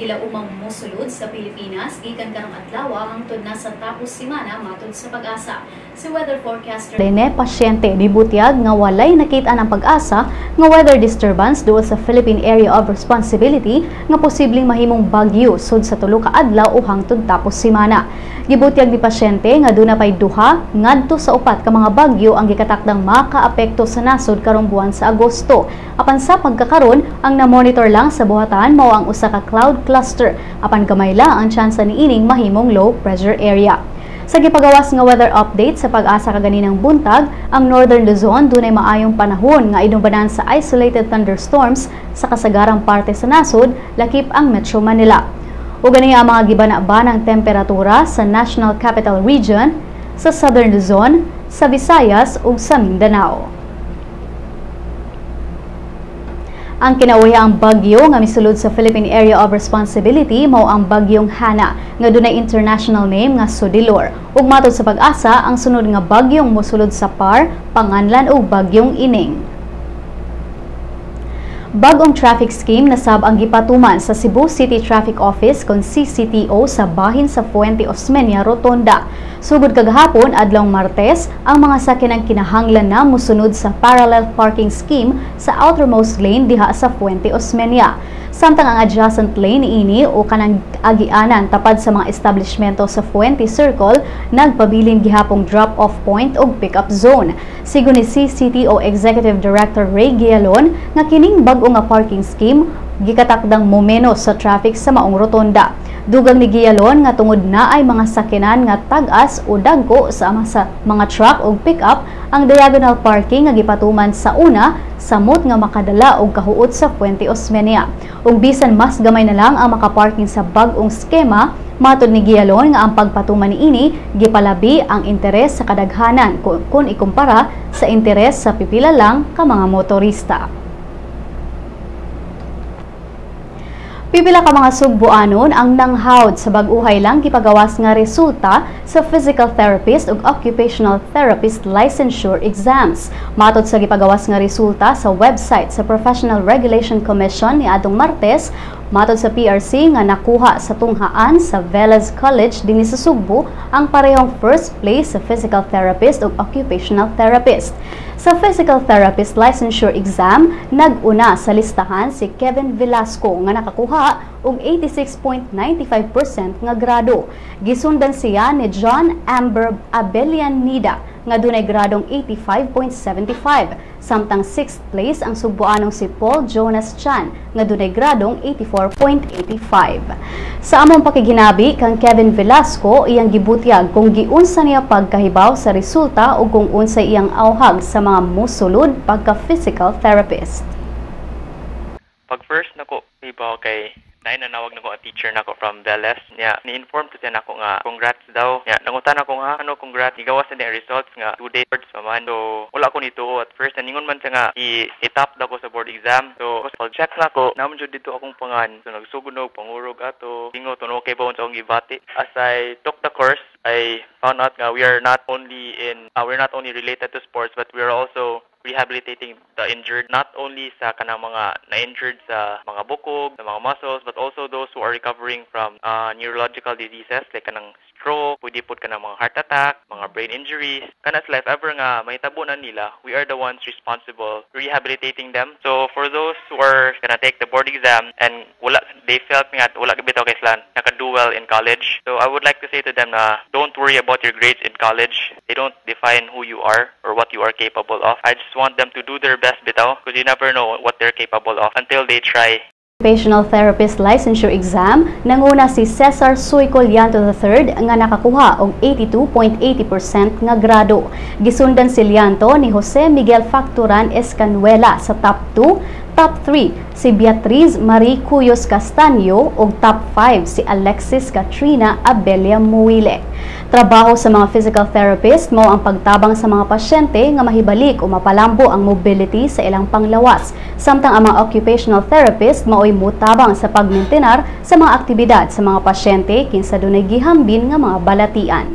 Gilaumang mosulod sa Pilipinas gikan karong adlaw hangtod na sa tapos semana, matod sa Pag-asa. Si weather forecaster Rene Pasyente nibutyag nga walay nakita ang Pag-asa nga weather disturbance duol sa Philippine Area of Responsibility nga posibleng mahimong bagyo sud sa 3 ka adlaw o hangtod tapos semana. Gibutyag ni Pasyente nga duna pay 2 ngadto sa 4 ka mga bagyo ang gikatakdang makaapekto sa nasod karong buwan sa Agosto. Apan sa pagkakaron, ang na-monitor lang sa buhatan mao ang usa ka cloud cluster, apan gamay lang ang tsansa niining mahimong low pressure area. Sa gipagawas nga weather update sa Pag-asa kaganinang buntag, ang Northern Luzon dunay maayong panahon nga inubanan sa isolated thunderstorms sa kasagarang parte sa nasod, lakip ang Metro Manila. Ug gani ang mga gibana-banang temperatura sa National Capital Region, sa Southern Luzon, sa Visayas ug sa Mindanao. Ang kinauhihang bagyo nga misulod sa Philippine Area of Responsibility mao ang bagyong Hana nga dunay international name nga Soudelor. Ug matod sa Pag-asa, ang sunod nga bagyong mosulod sa PAR panganlan og bagyong Ining. Bagong traffic scheme na sab ang gipatuman sa Cebu City Traffic Office kon CCTO sa bahin sa Fuente Osmeña Rotonda. Sugod kagahapon, adlawng Martes, ang mga sakyanan kinahanglan na mosunod sa parallel parking scheme sa outermost lane diha sa Fuente Osmeña. Samtang ang adjacent lane niini o kanang agianan tapad sa mga establishmento sa Fuente Circle nagpabilin gihapong drop-off point ug pick-up zone. Sigon ni CCTO Executive Director Ray Gialon nga kining bag-o nga parking scheme gikatakdang momeno sa traffic sa maong rotonda. Dugang ni Gialon nga tungod na ay mga sakyanan nga tag-as o dagko sa mga truck o pick-up, ang diagonal parking nga gipatuman sa una samot nga makadala og kahuot sa Fuente Osmeña. Ug bisan mas gamay na lang ang makaparking sa bag-ong skema, matod ni Gialon nga ang pagpatuman niini gipalabi ang interes sa kadaghanan kung ikumpara sa interes sa pipila lang ka mga motorista. Pipila ka mga Sugbuanon ang nanghawd sa bag-uhay lang gipagawas nga resulta sa physical therapist ug occupational therapist licensure exams. Matod sa gipagawas nga resulta sa website sa Professional Regulation Commission niadtong Martes, matod sa PRC nga nakuha sa tunghaan sa Velez College dinhi sa Sugbo ang parehong first place sa physical therapist ug occupational therapist. Sa physical therapist licensure exam, nag-una sa listahan si Kevin Velasco nga nakakuha og 86.95% nga grado. Gisundan siya ni John Amber Abellanida nga dunay gradong 85.75, samtang 6th place ang Sugbuanong si Paul Jonas Chan nga dunay gradong 84.85. Sa among pakiginabi kang Kevin Velasco, iyang gibutyag kung giunsa niya pagkahibaw sa resulta ug kung unsay iyang awhag sa mga musulod pagka physical therapist. Pag first nako hibaw kay naay nanawag nako a teacher nako from Velez niya, ni-inform to siya nako nga congrats daw niya. Nangutan ako nga ano congrats, igawas na ang results nga 2 days pa man. So wala ko nito at first. Ningon man siya nga i-top daw ko sa board exam. So pag check nako, naa man jud dito akong pangan. So nagsugod og pangurog ato, ingo to okay ba sa akong gibati. As I took the course, I found out nga we are not only related to sports, but we are also rehabilitating the injured, not only sa kanang mga na-injured sa mga bukog, sa mga muscles, but also those who are recovering from neurological diseases like kanang stroke, pwede pud kanang mga heart attack, mga brain injuries. Kana sila, if ever nga mahitabo na nila, we are the ones responsible rehabilitating them. So for those who are gonna take the board exam and wala, they felt nga wala bitaw kay sila naka-do well in college. So I would like to say to them na don't worry about your grades in college. They don't define who you are or what you are capable of. I just want them to do their best bitaw, because you never know what they're capable of until they try. Occupational Therapist Licensure Exam, nanguna si Cesar Suico Lianto III nga nakakuha og 82.80% nga grado. Gisundan si Lianto ni Jose Miguel Facturan Escanuela sa top 2, top 3 si Beatriz Marie Cuyos Castaño ug top 5 si Alexis Katrina Abelia Muile. Trabaho sa mga physical therapist mao ang pagtabang sa mga pasyente nga mahibalik o mapalambo ang mobility sa ilang panglawas. Samtang ang mga occupational therapist mao'y mutabang sa pagmentenar sa mga aktibidad sa mga pasyente kinsa dunay gihambin nga mga balatian.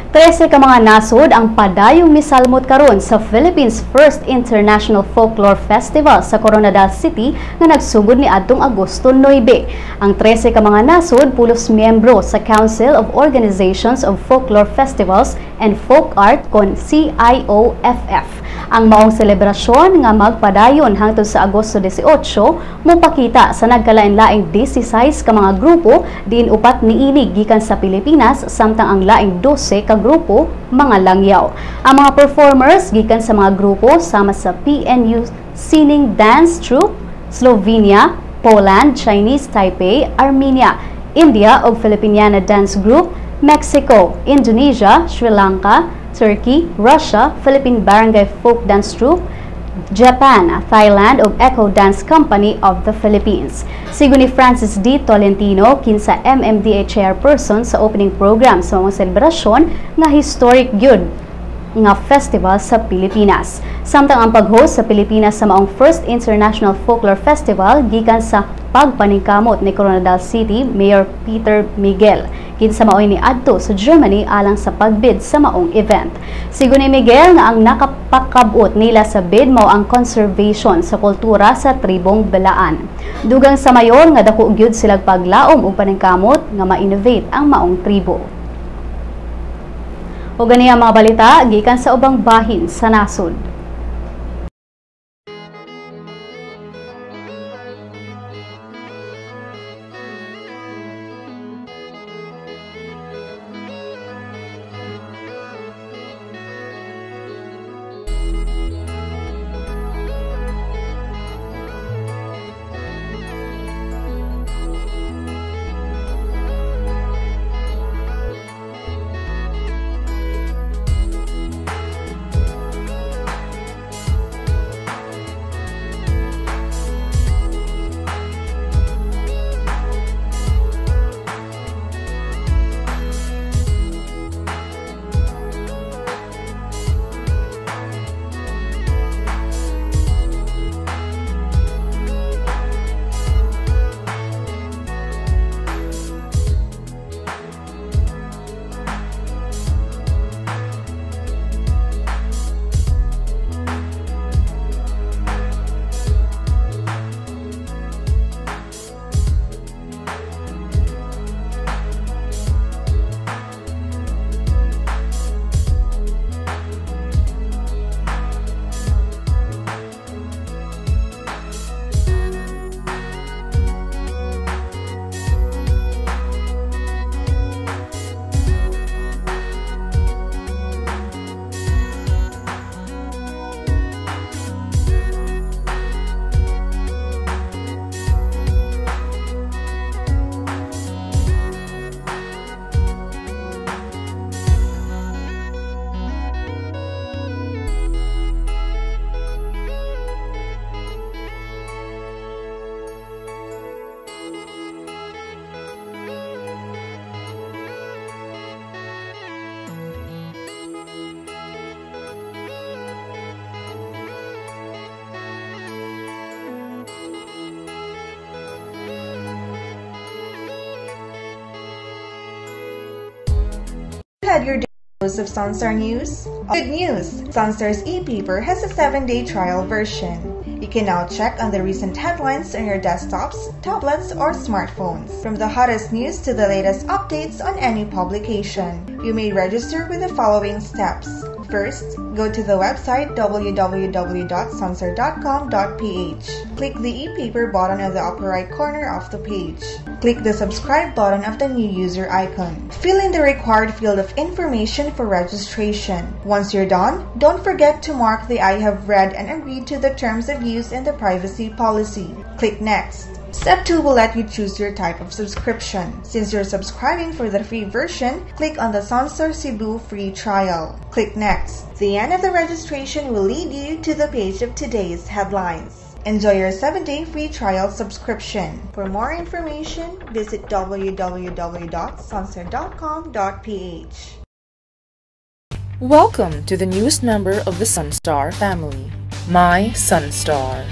13 ka mga nasod ang padayong misalmot karon sa Philippines First International Folklore Festival sa Koronadal City nga nagsugod ni adtong Agosto 9. Ang 13 ka mga nasod pulos miyembro sa Council of Organizations of Folklore Festivals and Folk Art kon CIOFF. Ang maong selebrasyon nga magpadayon hangtod sa Agosto 18 mopakita sa nagkalain-laing 16 ka mga grupo diin upat niini gikan sa Pilipinas samtang ang laing 12 ka grupo mga langyaw. Ang mga performers gikan sa mga grupo sama sa PNU Sining Dance Troupe, Slovenia, Poland, Chinese Taipei, Armenia, India ug Filipiniana Dance Group, Mexico, Indonesia, Sri Lanka, Turkey, Russia, Philippine Barangay Folk Dance Troupe, Japan, Thailand ug Echo Dance Company of the Philippines. Sigon ni Francis D. Tolentino, kinsa MMDA chairperson sa opening program sa mga selebrasyon nga historic gyud nga festival sa Pilipinas. Samtang ang pag-host sa Pilipinas sa maong First International Folklore Festival gikan sa pagpaningkamot ni Koronadal City Mayor Peter Miguel, kinsa maoy niadto sa Germany alang sa pagbid sa maong event. Sigon ni Miguel nga ang nakapakabot nila sa bid mao ang conservation sa kultura sa tribong Belaan. Dugang sa mayor nga dako gyud silag paglaom ug paningkamot nga ma-innovate ang maong tribo. O gani ang mga balita gikan sa ubang bahin sa nasod. Had your dose of Sunstar News? Good news! Sunstar's e-paper has a 7-day trial version. You can now check on the recent headlines on your desktops, tablets, or smartphones. From the hottest news to the latest updates on any publication. You may register with the following steps. First, go to the website www.sunstar.com.ph. Click the e-paper button on the upper right corner of the page. Click the subscribe button of the new user icon. Fill in the required field of information for registration. Once you're done, don't forget to mark the I have read and agreed to the terms of use and the privacy policy. Click Next. Step 2 will let you choose your type of subscription. Since you're subscribing for the free version, click on the Sunstar Cebu free trial. Click Next. The end of the registration will lead you to the page of today's headlines. Enjoy your 7-day free trial subscription. For more information, visit www.sunstar.com.ph. Welcome to the newest member of the Sunstar family, My Sunstar,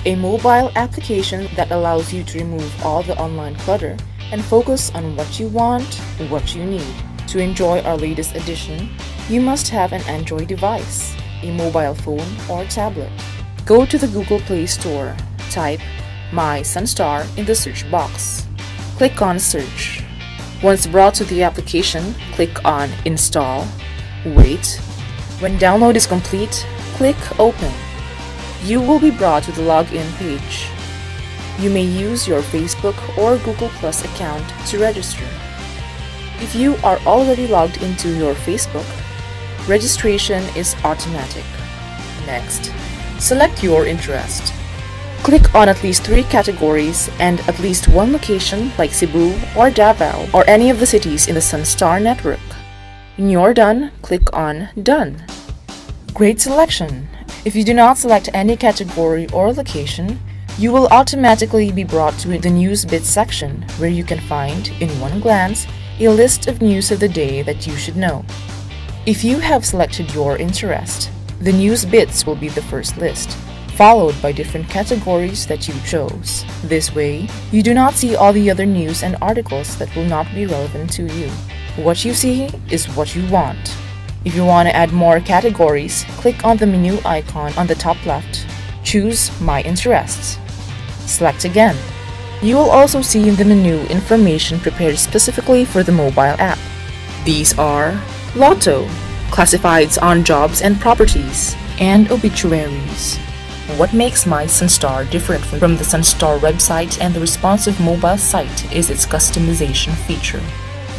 a mobile application that allows you to remove all the online clutter and focus on what you want, what you need. To enjoy our latest edition, you must have an Android device, a mobile phone or tablet. Go to the Google Play Store, type My Sunstar in the search box. Click on Search. Once brought to the application, click on Install. Wait. When download is complete, click Open. You will be brought to the login page. You may use your Facebook or Google Plus account to register. If you are already logged into your Facebook, registration is automatic. Next, select your interest. Click on at least 3 categories and at least 1 location like Cebu or Davao or any of the cities in the Sunstar network. When you're done, click on Done. Great selection! If you do not select any category or location, you will automatically be brought to the News Bits section where you can find, in one glance, a list of news of the day that you should know. If you have selected your interest, the News Bits will be the first list, followed by different categories that you chose. This way, you do not see all the other news and articles that will not be relevant to you. What you see is what you want. If you want to add more categories, click on the menu icon on the top left. Choose My Interests. Select again. You will also see in the menu information prepared specifically for the mobile app. These are Lotto, classifieds on jobs and properties, and obituaries. What makes My Sunstar different from the Sunstar website and the responsive mobile site is its customization feature.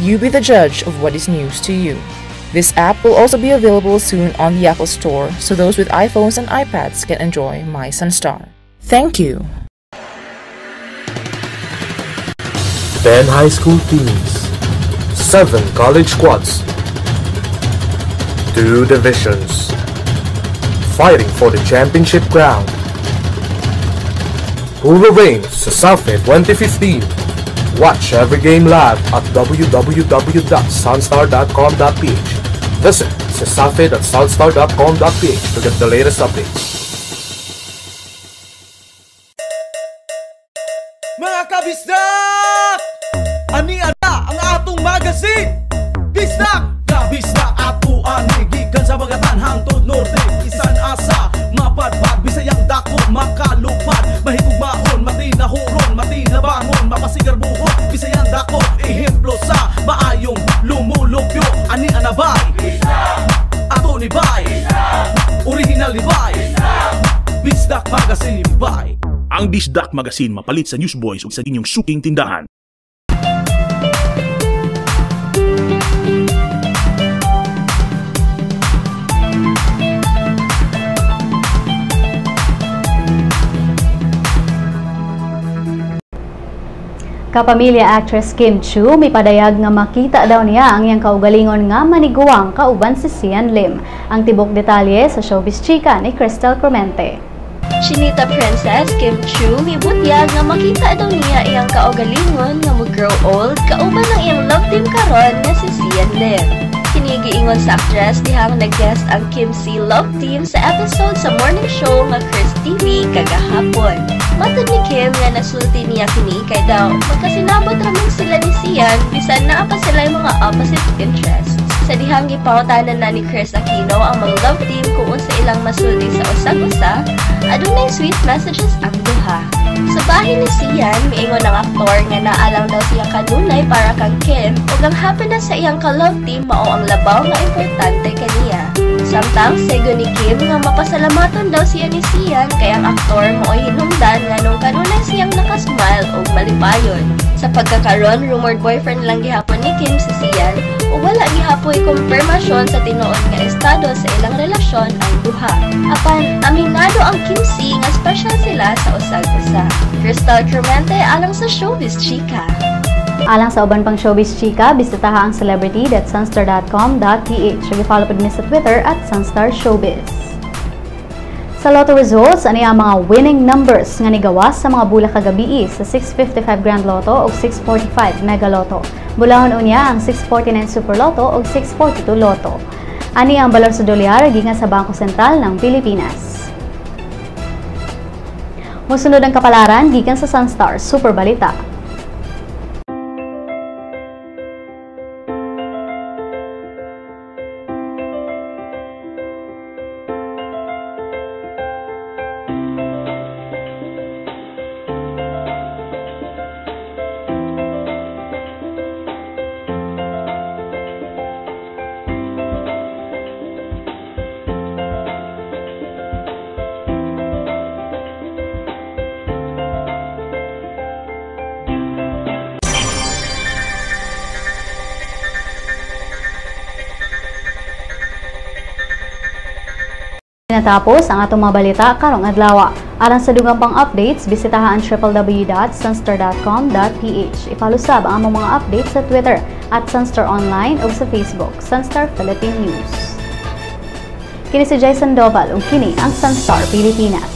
You be the judge of what is news to you. This app will also be available soon on the Apple Store, so those with iPhones and iPads can enjoy My Sunstar. Thank you! 10 high school teams, 7 college squads, 2 divisions, fighting for the championship crown. Who will reign Cesafi 2015? Watch every game live at www.sunstar.com.ph. Visit cesafi.sunstar.com.ph to get the latest updates. Mga kabisdak! Ani-ana ang atong magazine! Bisdak! Kabisdak ato ani gikan sa Bagatan hangtod Norte, isan asa mapadpad Bisayang dako makalupad, mahigugmaon matinahuron, matinabangon, mapasigarbuhon, Bisayang dako ehemplo sa maayong lumulupyo. Ani-ana bay? Bisdak! Ato ni bay? Bisdak! Original ni bay? Bisdak! Bisdak Magazine bay! Ang Bisdak Magazine mapalit sa Newsboys ug sa inyong suking tindahan. Kapamilya actress Kim Chiu mipadayag nga makita daw niya ang iyang kaugalingon nga maniguang kauban si Xian Lim. Ang tibok detalye sa Showbiz Chika ni Crystal Clemente. Chinita Princess Kim Chiu mibutyag nga makita daw niya iyang kaugalingon nga mo-grow old kauban ang iyang love team karon nga si Xian Lim. Kini giingon sa actress dihang nag-guest ang Kim C Love Team sa episode sa morning show nga Kris TV kagahapon. Matod ni Kim nga nasulti niya kini kay daw magkasinabot raman sila ni Xian bisan naa pa sila mga opposite interests. Sa dihang gipautanan na ni Kris Aquino ang mga love team kung unsa ilang masulti sa usag-usa, adunay sweet messages ang duha. Sa bahin ni Xian, miingon ang aktor nga naalang daw siya kanunay para kang Kim ug ang happiness sa iyang ka-love team mao ang labaw nga importante kaniya. Samtang sego ni Kim nga mapasalamaton daw siya ni Xian kay ang aktor mao'y hinungdan nga nung kanunay siyang nakasmile ug malipayon. Sa pagkakaron, rumored boyfriend lang gihapon ni Kim si Xian ug wala gihapoy kumpirmasyon sa tinuod nga estado sa ilang relasyon ang duha. Apan aminado ang Kim C nga special sila sa usag-usa. Crystal Clemente alang sa Showbiz Chika. Alang sa uban pang Showbiz Chika, bisitaha ang celebrity.sunstar.com.ph. I-follow pod mi sa Twitter at Sunstar Showbiz. Sa Lotto results, ani ang mga winning numbers nga nigawas sa mga bulak kagabii sa 655 Grand Lotto o 645 Mega Lotto. Bulahon unya ang 649 Super Lotto o 642 Lotto. Ani ang balor sa dolyar gikan sa Bangko Sentral ng Pilipinas. Mosunod ang kapalaran gikan sa Sunstar Super Balita. Natapos ang atong mga balita karong adlaw. Aron sa dugang pang updates, bisitaha ang www.sunstar.com.ph. I-follow sab ang among mga updates sa Twitter @SunstarOnline o sa Facebook, Sunstar Philippine News. Kini si Jay Sandoval ug kini ang Sunstar Pilipinas.